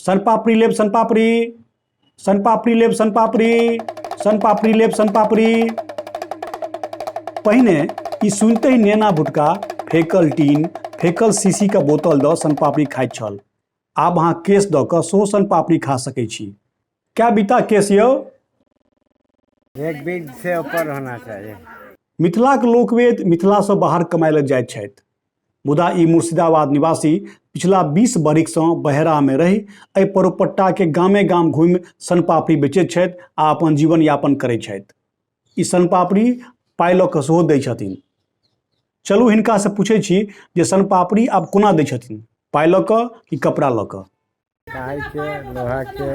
सनपापड़ी लेब सनपापड़ी, सनपापड़ी लेब सनपापड़ी, सनपापड़ी लेब सनपापड़ी। पहिने ई सुनते ही नेना भुटका फेकल टीन, फेकल शीशी के बोतल दऽ सनपापड़ी खाइत छल। आब अहाँ केश दऽ कऽ सेहो सनपापड़ी खा सकै छी। कै बीता केश यौ? एक बीघ से ऊपर होना चाहिए। मिथिलाक लोकवेद मिथिलासँ बाहर कमाय लए जाइत छथि, मुदा ई मुर्शिदाबाद निवासी पिछला 20 बरिखसँ बहेरामे रहि एहि परोपट्टाके गामे गाम घूमि सनपापड़ी बेचैत छथि आ अपन जीवन यापन करैत छथि। ई सनपापड़ी पाइ लऽ कऽ सेहो दै छथिन। चलू हिनकासँ पूछै छी जे सनपापड़ी आब कोना दै छथिन, पाइ लऽ कऽ कि कपड़ा लऽ कऽ? काई के, लोहा के,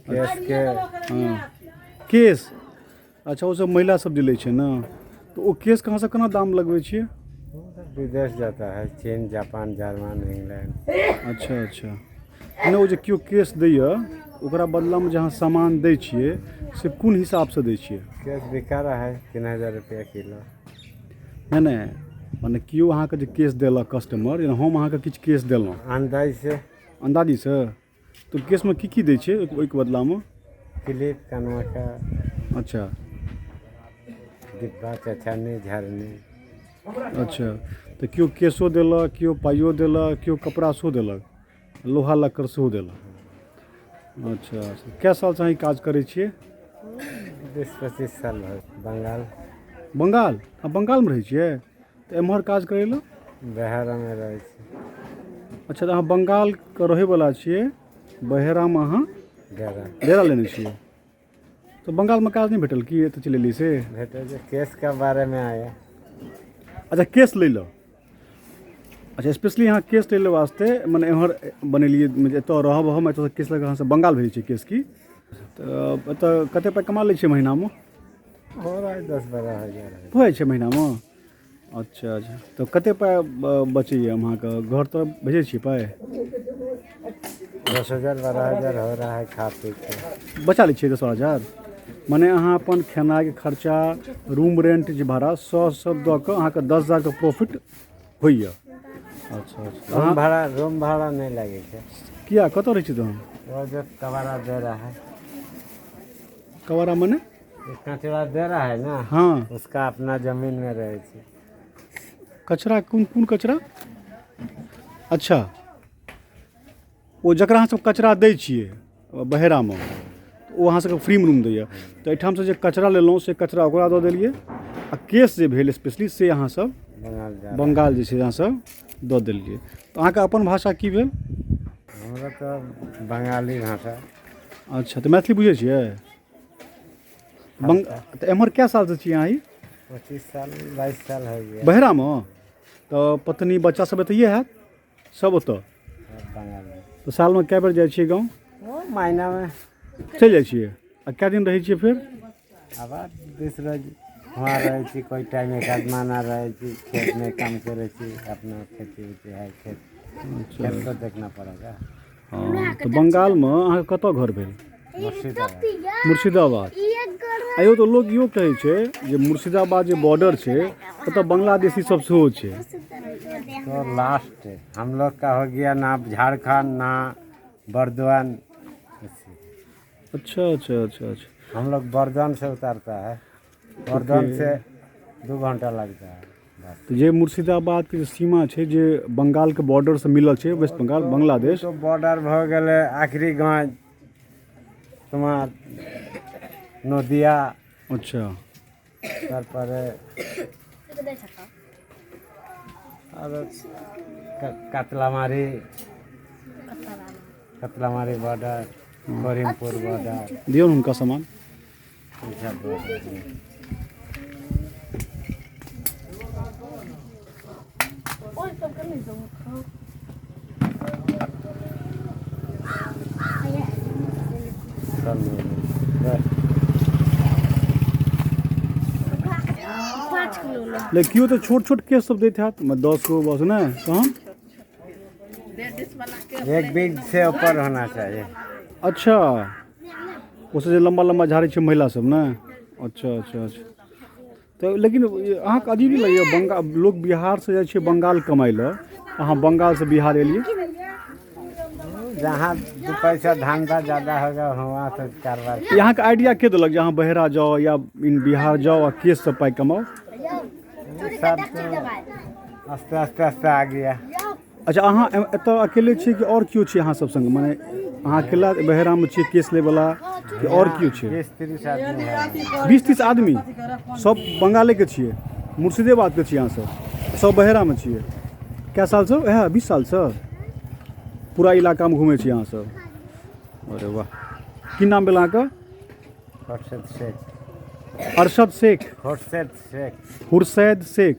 केस के। हाँ, केस। अच्छा, ओ सब महिला सब जे लै छै ने, तऽ ओ केस के अहाँ सब केना दाम लगबै छियै? विदेश जाता है, चीन, जापान, जर्मन, इंग्लैंड। अच्छा अच्छा, नहि ओ जे केओ केस दैए ओकरा बदलामे जे अहाँ सामान दै छियै से कोन हिसाबसँ दै छियै? केस बिका रहा है 3000 रुपया किलो। नहि नहि, मने केओ अहाँके जे केस देलक कस्टमर, जेना हम अहाँके किछु केस देलहुँ। अंदाज से। अन्दाजीसँ? तऽ केसमे की की दै छियै ओहिके बदलामे? क्लिप, कनवा का। अच्छा। डिब्बा, चचनी, झरनी। अच्छा, तऽ केओ केसो देलक, केओ पाइयो देलक, केओ कपड़ा सेहो देलक, लोहा लक्कड़ सेहो देलक। अच्छा, कए सालसँ अहाँ ई काज करै छियै? 20-25 साल भऽ। बंगाल। बंगाल? अहाँ बंगालमे रहै छियै? तऽ एम्हर काज करै लए? बहेरामे रहै छी। अच्छा, तऽ अहाँ बंगालके रहैवला छियै, बहेरामे अहाँ डेरा डेरा लेने छियै। तऽ बंगालमे काज नहि भेटल की एतऽ चलि एलियै से? भेटै छै, केसके बारेमे आया। अच्छा, केस लै लए। अच्छा, स्पेशली अहाँ केस लै लए वास्ते मने एम्हर बनेलियै, एतऽ रहब हम, एतऽसँ केस लऽ कऽ अहाँसँ बंगाल भेजै छियै केस की? तऽ एतऽ कते पाइ कमा लै छियै महीनामे? हो रहा है 10-12 हजार हो जाइ छै महीनामे? अच्छा अच्छा, तऽ कते पाइ बचैए अहाँके? घर तर भेजै छियै पाइ? 10 हजार 12 हजार हो रहा है खा पी के। बचा लै छियै 10-12 हजार? मने अहाँ अपन खेनाइके खर्चा, रूम रेंट जे भाड़ा सब सब दऽ कऽ अहाँके 10 हजारके प्रॉफिट होइए? अच्छा अच्छा। रूम भाड़ा, रूम भाड़ा नहीं लगे छै। किया, कतऽ रहै छी तहन? वो जो कबाड़ा दे रहा है। कबाड़ा मने? ये कचरा दे रहा है ना। हाँ। उसका अपना जमीन में रहे छै। कचरा? कोन कोन कचरा? अच्छा, ओ जकरा अहाँ सब कचरा दै छियै बहेरामे, ओ अहाँ सबके फ्रीमे रूम दैए, तऽ एहिठामसँ जे कचरा लेलहुँ से कचरा ओकरा दऽ देलियै आ केस जे भेल स्पेशली से अहाँ सब बंगाल जा। बंगाल जे छै अहाँ सब दऽ देलियै। तऽ अहाँके अपन भाषा की भेल? हमरा तऽ बंगाली भाषा। अच्छा, तऽ मैथिली बुझै छियै? तऽ एम्हर कए सालसँ छियै अहाँ ई? 25 साल, 22 साल हो गया। बहेरामे? तऽ पत्नी बच्चा सब एतहिए हैत सब ओतऽ? बंगाल में। तऽ सालमे कए बेर जाइ छियै गाँव? वो महीना में। चलि जाइ छियै आ कए दिन रहै छियै फेर? अब 20 रोज वहाँ रहै छी, कोई टाइम एक आध महीना रहै छी, खेत में काम करै छी, अपना खेती उती है, खेत खेत तो देखना पड़ेगा। हँ, तऽ बंगालमे अहाँके कतऽ घर भेल? मुर्शिदाबाद। मुर्शिदाबाद। आइयो तऽ लोक इहो कहै छै जे मुर्शिदाबाद जे बॉर्डर छै ओतऽ बांग्लादेशी सब सेहो छै। तो लास्ट हम लोग का हो गया ना झारखंड ना बर्दवान। अच्छा अच्छा अच्छा अच्छा। हम लोग बर्दवान से उतारता है, बर्दवान से 2 घंटा लगता है बस। तऽ जे मुर्शिदाबादके जे सीमा छै जे बंगालके बॉर्डरसँ मिलल छै, वेस्ट बंगाल, बांग्लादेश। तो बॉर्डर भ गेलै आखिरीगंज, तुम्हार नदिया। अच्छा। तारपरे और कातलामारी, कातलामारी बॉर्डर, करीमपुर बॉर्डर। दियौ ने हुनका सामान। ई सब बॉर्डर छै। सब मिल बस। 5 किलो। ले केओ तऽ छोट छोट केस सब दैत हैत, 10 गो बस ने तहन? एक बीघ से ऊपर होना चाहिए। अच्छा, ओसँ जे लम्बा लम्बा झाड़ै छै महिला सब ने? अच्छा अच्छा अच्छा। तऽ लेकिन अहाँके अजीब नहि लगैए, बंगाल लोक बिहारसँ जाइ छै बंगाल कमाइ लए, अहाँ बंगालसँ बिहार एलियै? जहाँ दू पैसा धंधा ज़्यादा होगा वहाँ से कारोबार। अहाँके आइडिया के देलक जे अहाँ बहेरा जाउ या इन बिहार जाउ आ केससँ पाइ कमाउ? सब तो आस्ते आस्ते आस्ते आ गया। अच्छा, अहाँ एतऽ अकेले छियै कि आओर केओ छै अहाँ सब संग? मने अहाँ अकेला बहेरामे छियै केस लैवला कि आओर केओ छै? 20-30 आदमी है। 20-30 आदमी सब बंगालेके छियै, मुर्शिदेबादके छियै अहाँ सब, सब बहेरामे छियै। कए सालसँ? इएह 20 सालसँ पूरा इलाकामे घुमै छियै अहाँ सब। अरे वाह। की नाम भेल अहाँके? खुर्शीद शेख। अरशद शेख। खुर्शीद शेख। हुरसैद शेख।